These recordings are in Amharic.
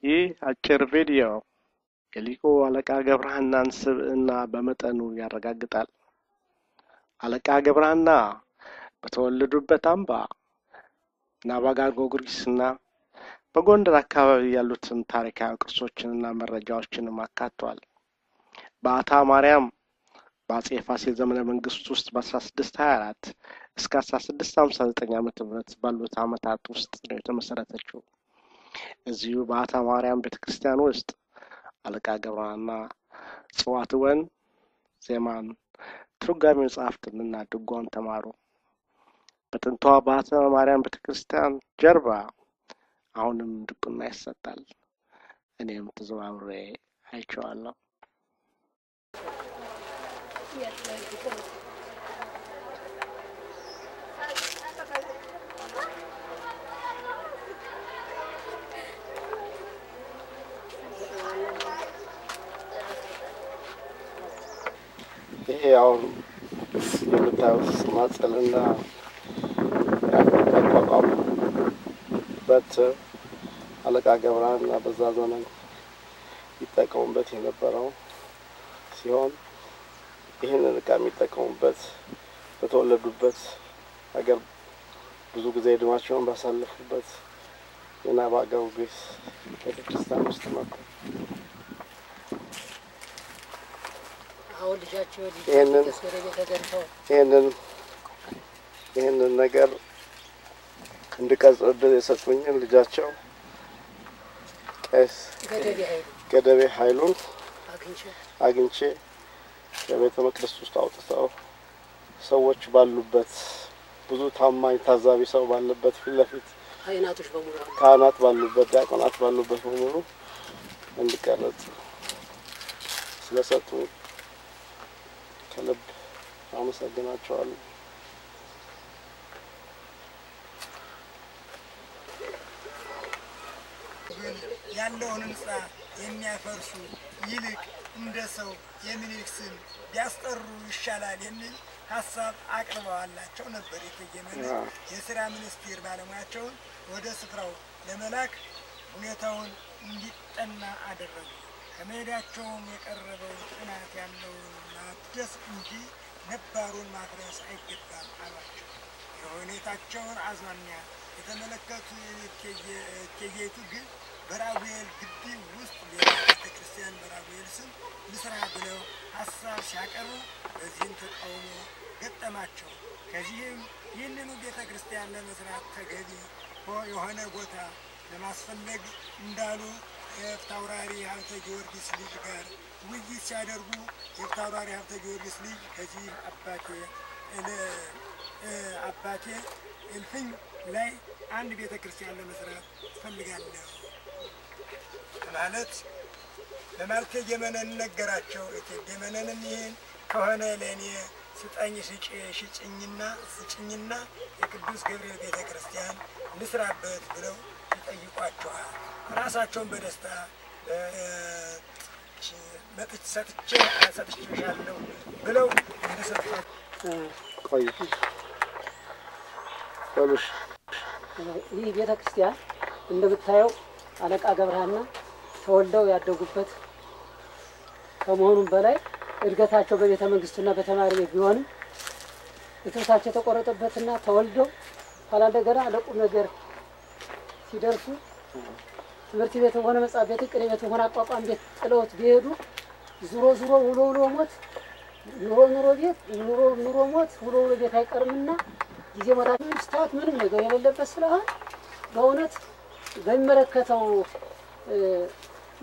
ይህ አጭር ቪዲዮ የሊቁ አለቃ ገብረሐናን ስብዕና በመጠኑ ያረጋግጣል። አለቃ ገብረሐና በተወለዱበት አምባ ናባጋ ጊዮርጊስና በጎንደር አካባቢ ያሉትን ታሪካዊ ቅርሶችንና መረጃዎችንም አካቷል። በአታ ማርያም በአጼ ፋሲል ዘመነ መንግስት ውስጥ በ1624 እስከ 1659 ዓ.ም ባሉት ዓመታት ውስጥ ነው የተመሰረተችው። እዚሁ በአታ ማርያም ቤተክርስቲያን ውስጥ አለቃ ገብረሐና ጽዋትወን፣ ዜማን፣ ትርጓሜ መጽሐፍትንና ድጓን ተማሩ። በጥንቷ በአታ ማርያም ቤተክርስቲያን ጀርባ አሁንም ድቁና ይሰጣል። እኔም ተዘዋውሬ አይቼዋለሁ። ይሄ አሁን የምታዩት ጽናጽልና ያቋቋሙበት አለቃ ገብረሐና በዛ ዘመን ይጠቀሙበት የነበረው ሲሆን ይህንን እቃ የሚጠቀሙበት በተወለዱበት ሀገር ብዙ ጊዜ እድሜያቸውን ባሳለፉበት የናባ ጊዮርጊስ ቤተክርስቲያን ውስጥ ነበር። ይህንን ነገር እንድቀርጽ እድል የሰጡኝን ልጃቸው ቄስ ገደቤ ኃይሉን አግኝቼ ከቤተ መቅደስ ውስጥ አውጥተው ሰዎች ባሉበት ብዙ ታማኝ ታዛቢ ሰው ባለበት ፊት ለፊት ካህናት ባሉበት ዲያቆናት ባሉበት በሙሉ እንድቀረጽ ስለሰጡኝ ከልብ አመሰግናቸዋለሁ። ያለውን ህንጻ የሚያፈርሱ ይልቅ እንደ ሰው የሚኒልክ ስም ቢያስጠሩ ይሻላል የሚል ሀሳብ አቅርበዋላቸው ነበር። እቴጌ መነን የስራ ሚኒስቴር ባለሙያቸውን ወደ ስፍራው ለመላክ ሁኔታውን እንዲጠና አደረጉ። ከመሄዳቸውም የቀረበው ጥናት ያለውን ማደስ እንጂ ነባሩን ማፍረስ አይገባም አሏቸው። የሁኔታቸውን አዝማሚያ የተመለከቱ እቴጌይቱ ግን በራጉኤል ግቢ ውስጥ ሌላ ቤተክርስቲያን በራጉኤል ስም ልስራ ብለው ሀሳብ ሲያቀርቡ በዚህም ተቃውሞ ገጠማቸው። ከዚህም ይህንኑ ቤተክርስቲያን ለመስራት ተገቢ የሆነ ቦታ ለማስፈለግ እንዳሉ የፊታውራሪ ሀብተ ጊዮርጊስ ልጅ ጋር ውይይት ሲያደርጉ የፊታውራሪ ሀብተ ጊዮርጊስ ልጅ ከዚህ አባቴ እልፍኝ ላይ አንድ ቤተክርስቲያን ለመስራት እፈልጋለሁ ማለት በማለት እቴጌ መነን ነገራቸው። እቴጌ መነንም ይህን ከሆነ ለእኔ ስጠኝ ስጭኝና የቅዱስ ገብርኤል ቤተክርስቲያን ልስራበት ብለው ይጠይቋቸዋል። ራሳቸውን በደስታ መጥቼ ሰጥቼሻለሁ ብለው እንደሰጧት ቆይ በሉሽ። ይህ ቤተክርስቲያን እንደምታየው አለቃ ገብረሐና ተወልደው ያደጉበት ከመሆኑም በላይ እድገታቸው በቤተ መንግስቱና በተማሪ ቤት ቢሆንም እትብታቸው የተቆረጠበትና ተወልደው ኋላ እንደገና ለቁም ነገር ሲደርሱ ትምህርት ቤት ሆነ መጽሐፍ ቤት፣ ቅኔ ቤት ሆነ አቋቋም ቤት ጥለውት ቢሄዱ ዙሮ ዙሮ ውሎ ውሎ ሞት፣ ኑሮ ኑሮ ቤት፣ ኑሮ ኑሮ ሞት፣ ውሎ ውሎ ቤት አይቀርምና ጊዜ ሞታቸው ስታወት ምንም ነገር የሌለበት ስለሆነ በእውነት በሚመለከተው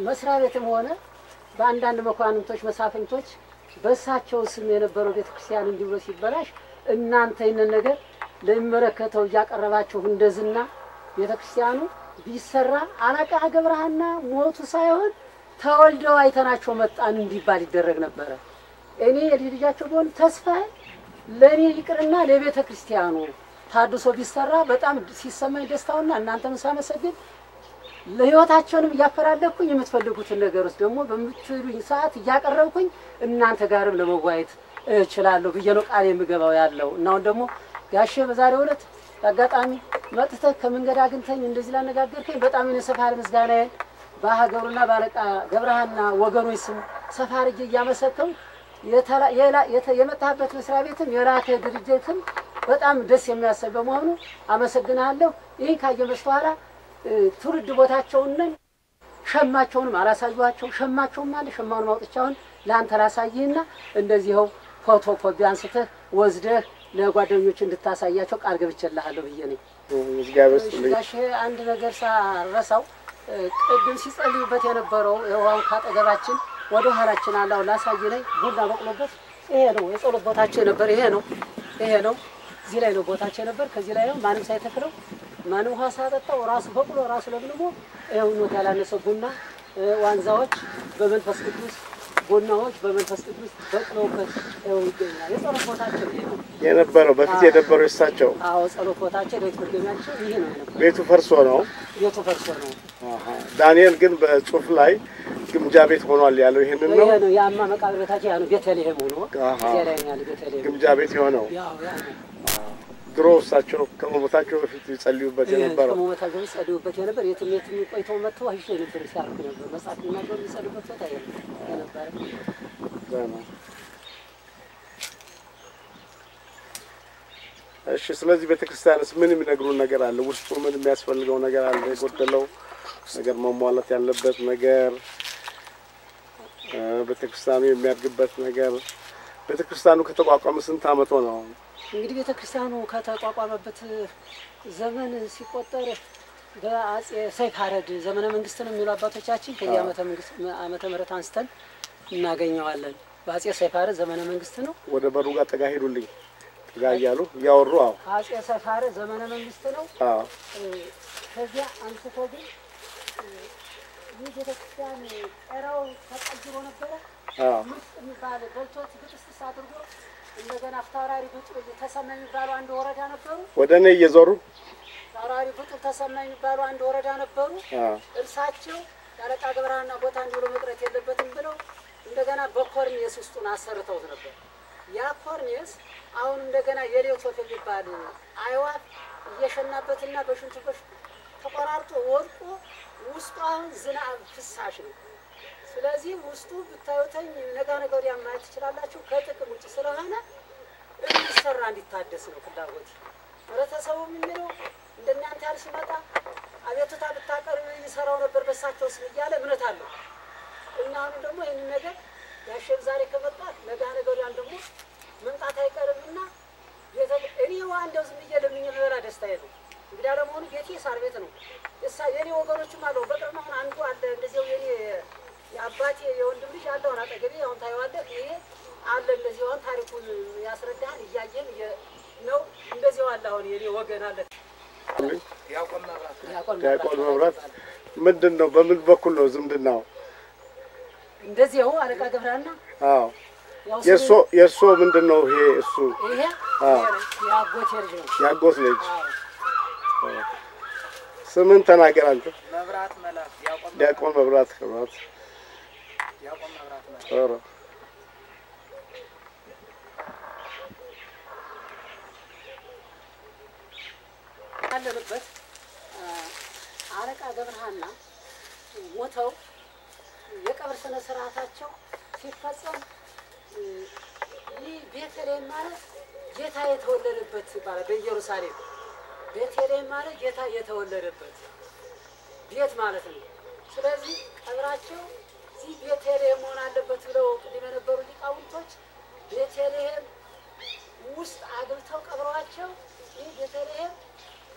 መስሪያ ቤትም ሆነ በአንዳንድ መኳንንቶች መሳፍንቶች በእሳቸው ስም የነበረው ቤተክርስቲያን እንዲህ ብሎ ሲበላሽ እናንተ ይህንን ነገር ለሚመለከተው እያቀረባችሁ እንደዝና ቤተክርስቲያኑ ቢሰራ አለቃ ገብረሐና ሞቱ ሳይሆን ተወልደው አይተናቸው መጣን እንዲባል ይደረግ ነበረ። እኔ የልጅ ልጃቸው ብሆን ተስፋዬ ለእኔ ይቅርና ለቤተ ክርስቲያኑ ታድሶ ቢሰራ በጣም ሲሰማኝ ደስታውና እናንተም ሳመሰግን ለህይወታቸውንም እያፈላለኩኝ የምትፈልጉትን ነገሮች ደግሞ በምትሉኝ ሰዓት እያቀረብኩኝ እናንተ ጋርም ለመዋየት እችላለሁ ብዬ ነው ቃል የምገባው ያለው። እና አሁን ደግሞ ጋሼ በዛሬው ዕለት አጋጣሚ መጥተህ ከመንገድ አግኝተኝ እንደዚህ ላነጋገርከኝ በጣም እኔ ሰፋ ያለ ምስጋናዬን በሀገሩና ባለቃ ገብረሃና ወገኖች ስም ሰፋ አድርጌ እያመሰከው የመጣበት መስሪያ ቤትም የላከ ድርጅትም በጣም ደስ የሚያሰኝ በመሆኑ አመሰግናለሁ። ይህን ካየ በስተኋላ ትውልድ ቦታቸውን ሸማቸውንም አላሳዩዋቸው ሸማቸውም አለ ሸማውን አውጥቻውን ለአንተ ላሳይህና እንደዚህው ፎቶኮፒ አንስተህ ወስደህ ለጓደኞች እንድታሳያቸው ቃል ገብቼልሃለሁ ብዬ ነኝ። እግዚአብሔር ይስጥልኝ። ጋሼ አንድ ነገር ሳረሳው ቅድም ሲጸልዩበት የነበረው ይኸው ካጠገባችን ወደ ኋላችን አላው ላሳይ ነኝ ቡና በቅሎበት ይሄ ነው የጸሎት ቦታቸው የነበር ይሄ ነው እዚህ ላይ ነው ቦታቸው የነበር። ከዚህ ላይ ነው ማንም ሳይተክለው ማንም ውሃ ሳያጠጣው ራሱ በቅሎ ራሱ ለምልሞ ይኸው ነው ያላነሰው ቡና ዋንዛዎች በመንፈስ ቅዱስ ቡናዎች በመንፈስ ቅዱስ በቅለውበት ይኸው ይገኛል። የጸሎት ቦታቸው ይሄ ነው የነበረው በፊት የነበረው እሳቸው። አዎ ጸሎት ቦታቸው ቤት መገኛቸው ይሄ ነው የነበረው። ቤቱ ፈርሶ ነው ቤቱ ፈርሶ ነው። ዳንኤል ግን በጽሁፍ ላይ ግምጃ ቤት ሆኗል ያለው ይሄንን ነው። ይሄ ነው ያማ መቃብር ቤታቸው ያ ነው ቤተልሔም ሆኖ እዚያ ላይ ነው ያለው ቤተልሔም ግምጃ ቤት የሆነው ያው ያ ነው። ድሮ እሳቸው ከመሞታቸው በፊት ይጸልዩበት የነበረው ከመሞታቸው በፊት ይጸልዩበት የነበር የትም የትም ቆይተው መጥተው አይሽ ነበር ሲያርፉ ነበር። መጽሐፍ የሚናገሩ የሚጸልዩበት ቦታ ይሄ ነበር። እሺ ስለዚህ ቤተክርስቲያንስ ምን የሚነግሩን ነገር አለ? ውስጡ ምን የሚያስፈልገው ነገር አለ? የጎደለው ነገር መሟላት ያለበት ነገር ቤተክርስቲያኑ የሚያድግበት ነገር ቤተክርስቲያኑ ከተቋቋመ ስንት ዓመት ሆነው? እንግዲህ ቤተክርስቲያኑ ከተቋቋመበት ዘመን ሲቆጠር በአጼ ሰይፈ አረድ ዘመነ መንግስት ነው የሚሉ አባቶቻችን ከዚህ ዓመተ ምህረት አንስተን እናገኘዋለን። በአጼ ሰይፈ አረድ ዘመነ መንግስት ነው። ወደ በሩ ጋር ጠጋ ሄዱልኝ ጠጋ እያሉ እያወሩ አዎ አጼ ሰይፈ አረድ ዘመነ መንግስት ነው። አዎ ከዚያ አንስቶ ግን ይህ ቤተክርስቲያን ጤራው ተቀይሮ ነበረ። አዎ ምስጥ የሚባል በልቶት ግጥስጥስ አድርጎ እንደገና አፍታውራሪ ብጡል ተሰማ የሚባሉ አንድ ወረዳ ነበሩ። ወደ እኔ እየዞሩ አፍታውራሪ ብጡል ተሰማ የሚባሉ አንድ ወረዳ ነበሩ። እርሳቸው ያለቃ ገብረሃና ቦታ እንዲህ ብሎ መቅረት የለበትም ብለው እንደገና በኮርኔስ ውስጡን አሰርተውት ነበር። ያ ኮርኔስ አሁን እንደገና የሌት ወፍ የሚባል አይዋፍ እየሸናበትና በሽንቱ ተቆራርጦ ወድቆ ውስጡ አሁን ዝናብ ፍሳሽ ነው። ስለዚህ ውስጡ ብታዩተኝ ነገ ነገ ወዲያ ማየት ትችላላችሁ። ከጥቅም ውጭ ስለሆነ እንዲሰራ እንዲታደስ ነው ፍላጎት። ህብረተሰቡ የሚለው እንደናንተ ያህል ሲመጣ አቤቱታ ብታቀርብ ይሰራው ነበር በሳቸው ስም እያለ እምነት አለው እና አሁን ደግሞ ይህንን ነገር ያሸብ ዛሬ ከመጣ ነገ ነገ ወዲያም ደግሞ መምጣት አይቀርምና እኔ እንደው ዝም ብዬ ለምኜ ብበላ ደስታዬ ነው። እንግዲህ አለመሆኑ ቤቴ ሳር ቤት ነው። የኔ ወገኖችም አለው በቅርብ አሁን አንዱ አለ እንደዚያው የኔ የአባቴ የወንድም ልጅ አለ አሁን አጠገቤ አሁን ታየዋለህ። ይሄ አለ እንደዚህ አሁን ታሪኩን ያስረዳሃል እያየን ነው። እንደዚያው አለ አሁን የኔ ወገን አለ። ዲያቆን መብራት ምንድን ነው? በምን በኩል ነው ዝምድናው? እንደዚያው አለቃ ገብረሃና አዎ የእርሶ ምንድን ነው ይሄ? እሱ ይሄ የአጎቴ ልጅ ነው። የአጎት ልጅ ስምን ተናገር አንተ። መብራት መላክ ዲያቆን መብራት መብራት ዲያቆን መብራት መላክ ጥሩ። ያለንበት አለቃ ገብረሃና ሞተው የቀብር ስነ ስርዓታቸው ሲፈጸም ይህ ቤተልሔም ማለት ጌታ የተወለደበት ይባላል። በኢየሩሳሌም ቤተልሔም ማለት ጌታ የተወለደበት ቤት ማለት ነው። ስለዚህ ቀብራቸው እዚህ ቤተልሔም መሆን አለበት ብለው ቅድም የነበሩ ሊቃውንቶች ቤተልሔም ውስጥ አግብተው ቀብረዋቸው ይህ ቤተልሔም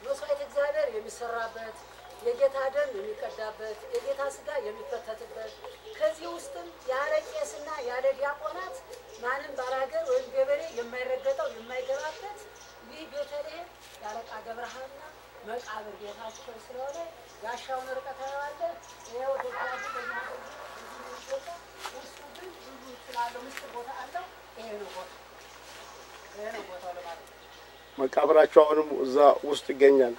መስዋዕት እግዚአብሔር የሚሰራበት የጌታ ደም የሚቀዳበት የጌታ ስጋ የሚፈተትበት ከዚህ ውስጥም ያለ ቄስና ያለ ዲያቆናት ማንም ባላገር ወይም ገበሬ የማይረገጠው የማይገባበት ይህ ቤተልሔም የአለቃ ገብረሃና መቃብር ቤታቸው ስለሆነ ጋሻውን ርቀት አየዋለህ። ይኸው ደጃፉ በኛ ውስጡ ግን ብዙ ስላለው ምስጢር ቦታ አለው። ይሄ ነው ቦታ ይሄ ነው ቦታው ለማለት ነው። መቃብራቸው አሁንም እዛ ውስጥ ይገኛል።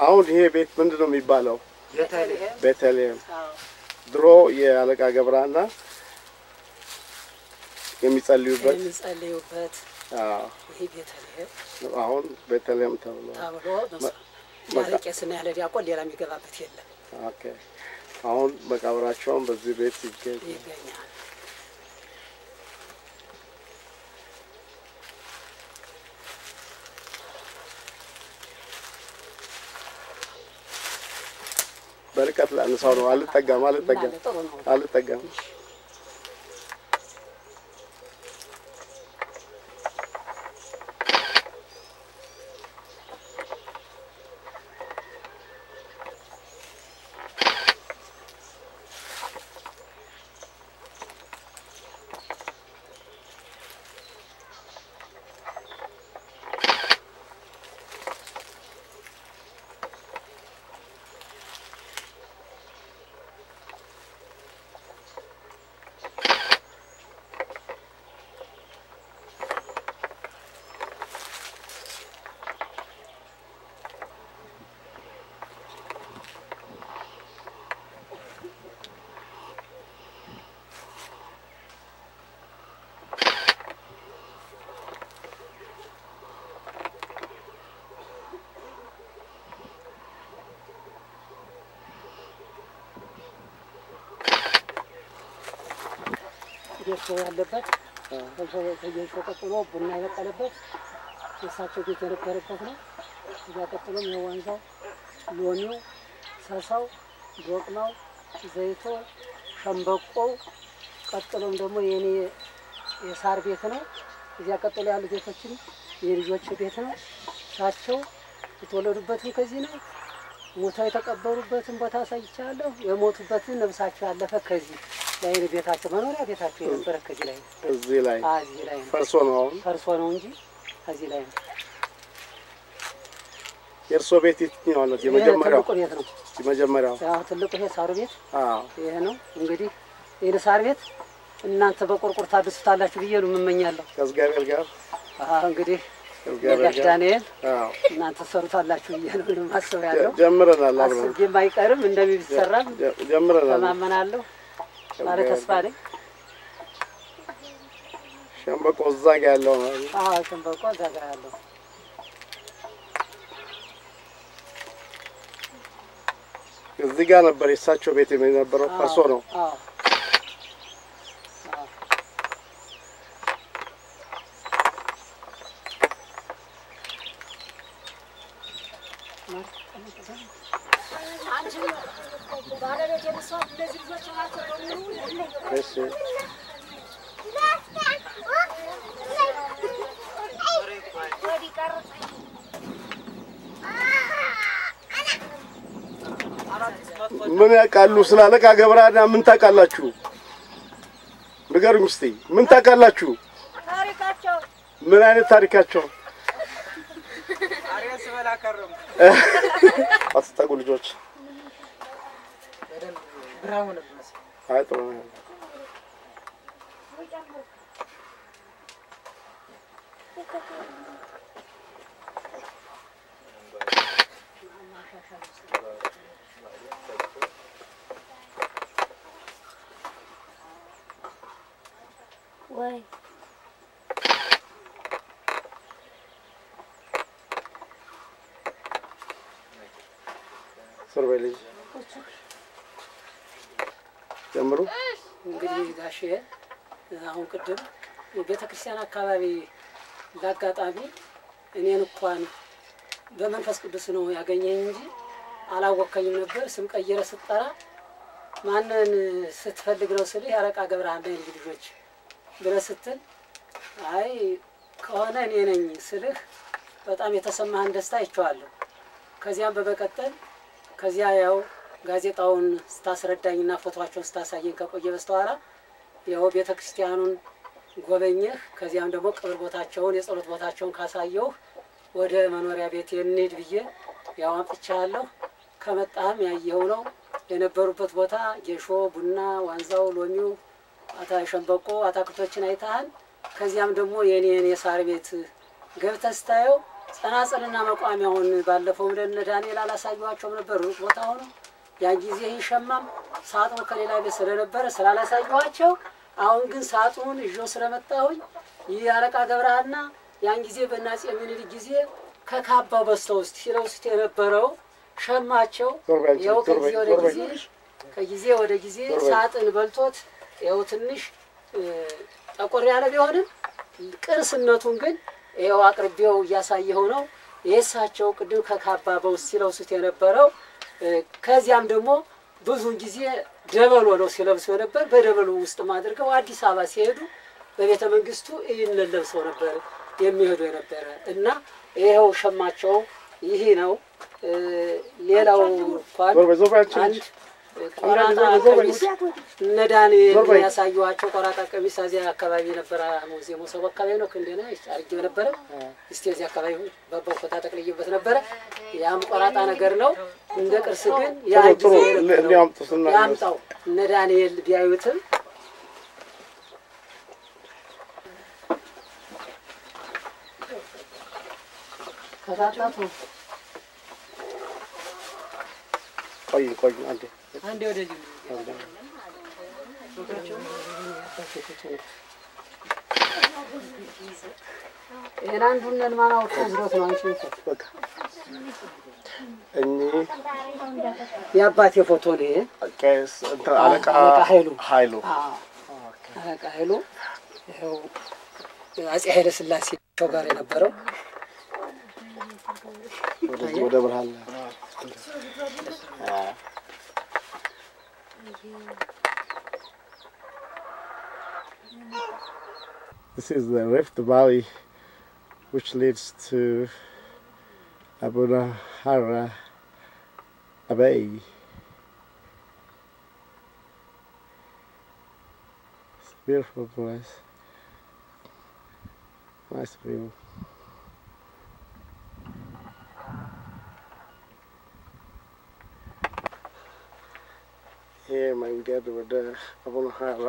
አሁን ይሄ ቤት ምንድን ነው የሚባለው? ቤተልሔም። ድሮ የአለቃ ገብረሃና የሚጸልዩበት አዎ። ይሄ ቤተልሔም አሁን ቤተልሔም ተብሎ ተብሎ ያለ ቄስና ያለ ዲያቆን ሌላ የሚገባበት የለም። Okay። አሁን መቃብራቸውን በዚህ ቤት ይገኛል። በርቀት ላነሳው ነው። አልጠጋም አልጠጋም አልጠጋም። ጌሾ ያለበት ከጌሾ ቀጥሎ ቡና የበቀለበት የእሳቸው ቤት የነበረበት ነው። እዚያ ቀጥሎም የዋንዛው፣ ሎሚው፣ ሰሳው፣ ዶቅማው፣ ዘይቶ፣ ሸምበቆው ቀጥሎም ደግሞ የኔ የሳር ቤት ነው። እዚያ ቀጥሎ ያሉ ቤቶችም የልጆች ቤት ነው። እሳቸው የተወለዱበትም ከዚህ ነው። ሞተው የተቀበሩበትን ቦታ አሳይቻለሁ። የሞቱበትን ነፍሳቸው ያለፈ ከዚህ ላይ ነው። ቤታቸው መኖሪያ ቤታቸው የነበረ ከዚህ ላይ ነው። እዚህ ላይ እዚህ ላይ ነው። ፈርሶ ነው አሁን ፈርሶ ነው እንጂ እዚህ ላይ ነው። የእርሶ ቤት የትኛው ነው? የመጀመሪያው ትልቁ ቤት ነው። የመጀመሪያው ያው ትልቁ ይሄ ሳሩ ቤት አዎ፣ ይሄ ነው። እንግዲህ ይሄን ሳር ቤት እናንተ በቆርቆር ታድሱታላችሁ ብዬ ነው የምመኛለሁ። ከእግዚአብሔር ጋር አዎ፣ እንግዲህ ከእግዚአብሔር ጋሽ ጋር ዳንኤል አዎ፣ እናንተ ሰሩታላችሁ ብዬ ነው የማስበው ያለው። ጀምረናል፣ አብረን አስቤም አይቀርም እንደሚሰራም ጀምረናል። ተማመናለሁ። ባለ ተስፋ ነኝ። ሸምበቆ እዛ ጋ ያለው ነው። አዎ፣ ሸምበቆ እዛ ጋር ያለው እዚህ ጋር ነበር የእሳቸው ቤት የነበረው፣ ፈርሶ ነው። አዎ። እሺ ምን ያውቃሉ ስለ አለቃ ገብረሃና? ምን ታውቃላችሁ? ንገሩኝ እስቲ ምን ታውቃላችሁ? ታሪካቸው ምን አይነት ታሪካቸው? አትጠጉ ልጆች። አይ ጥሩ ነው። ወይ ስር በይ ልጅ ጀምሩ። እንግዲህ ጋሼ አሁን ቅድም ቤተ ክርስቲያን አካባቢ እንዳጋጣሚ እኔን እንኳን በመንፈስ ቅዱስ ነው ያገኘኝ እንጂ አላወከኝም ነበር። ስም ቀይረ ስትጠራ ማንን ስትፈልግ ነው ስልህ የአለቃ ገብረሃና የልጅ ልጆች ብለህ ስትል አይ ከሆነ እኔ ነኝ ስልህ በጣም የተሰማህን ደስታ አይቼዋለሁ። ከዚያም በመቀጠል ከዚያ ያው ጋዜጣውን ስታስረዳኝና ፎቶቸውን ስታሳየኝ ከቆየ በስተኋላ ያው ቤተ ክርስቲያኑን ጎበኘህ። ከዚያም ደግሞ ቅብር ቦታቸውን የጸሎት ቦታቸውን ካሳየሁህ ወደ መኖሪያ ቤት እንሂድ ብዬ ያው አምጥቻለሁ። ከመጣህም ያየኸው ነው የነበሩበት ቦታ ጌሾ፣ ቡና፣ ዋንዛው፣ ሎሚው፣ ሸምበቆ አታክልቶችን አይተሃል። ከዚያም ደግሞ የኔን የሳር ቤት ገብተህ ስታየው ጸናጽልና መቋሚያውን ባለፈውም ለእነ ዳንኤል አላሳየኋቸውም ነበር፣ ሩቅ ቦታ ሆኖ ያን ጊዜ ይሸማም ሳጥኑ ከሌላ ቤት ስለነበረ ስላላሳየኋቸው አሁን ግን ሳጥኑን ይዤው ስለመጣሁኝ ይህ አለቃ ገብረሃና ያን ጊዜ በአፄ ምኒልክ ጊዜ ከካባው በስተውስጥ ሲለብሱት የነበረው ሸማቸው ይኸው ከጊዜ ወደ ጊዜ ሳጥን በልቶት ይኸው ትንሽ ጠቆር ያለ ቢሆንም ቅርስነቱን ግን ይኸው አቅርቤው እያሳየው ነው። የእሳቸው ቅድም ከካባ በውስጥ ሲለብሱት የነበረው ከዚያም ደግሞ ብዙውን ጊዜ ደበሎ ነው ሲለብሱ የነበር። በደበሎ ውስጥ አድርገው አዲስ አበባ ሲሄዱ በቤተ መንግስቱ ይህንን ለብሰው ነበር የሚሄዱ የነበረ እና ይኸው ሸማቸው ይሄ ነው። ሌላው እንኳን አንድ ቆራጣ ቀሚስ እነ ዳንኤል ያሳዩዋቸው ቆራጣ ቀሚስ እዚያ አካባቢ ነበረ። ሙዚየሙ ሰው አካባቢ ነው ክንደና አድርጌው ነበረ። እስቲ እዚያ አካባቢ በቦታ ጠቅልዬበት ነበረ። ያም ቆራጣ ነገር ነው። እንደ ቅርስ ግን ያ ጊዜ ያምጣው እነ ዳንኤል ቢያዩትም ከታጣቱ ቆይ ቆይ አንዴ አንዴ ወደዚህ ይሄን አንዱን ማን አውጥቶ ዝሮት ነው። አንቺ በቃ እኚህ የአባቴ ፎቶ ነው። ይሄ ቄስ እንትን አለቃ ኃይሉ ኃይሉ አለቃ ኃይሉ ይኸው አፄ ኃይለ ሥላሴ ጋር የነበረው ወደዚህ ወደ ብርሃን This is the Rift Valley, which leads to Abuna Hara Abbey. It's a beautiful place. Nice view. ይሄ መንገድ ወደ አቡነ ሀራ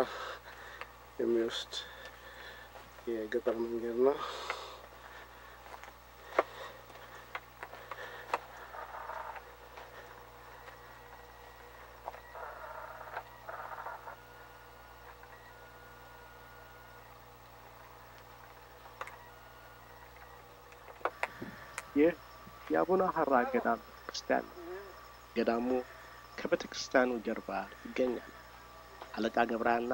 የሚወስድ የገጠር መንገድ ነው። ይህ የአቡነ ሀራ ገዳም ቤተክርስቲያን ነው። ገዳሙ ከቤተክርስቲያኑ ጀርባ ይገኛል። አለቃ ገብረሃና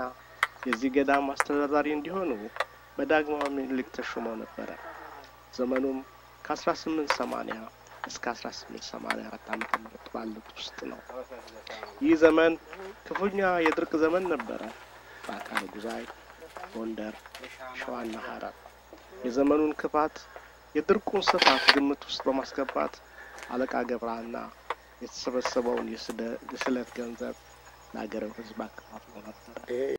የዚህ ገዳም አስተዳዳሪ እንዲሆኑ በዳግማዊ ምኒልክ ተሾመው ነበረ። ዘመኑም ከ1880 እስከ 1884 ዓመተ ምህረት ባሉት ውስጥ ነው። ይህ ዘመን ክፉኛ የድርቅ ዘመን ነበረ። በአካለ ጉዛይ፣ ጎንደር፣ ሸዋና ሐረር የዘመኑን ክፋት የድርቁን ስፋት ግምት ውስጥ በማስገባት አለቃ ገብረሃና የተሰበሰበውን የስለት ገንዘብ ለሀገሬው ሕዝብ አከፋፍሎ ነበር። ይሄ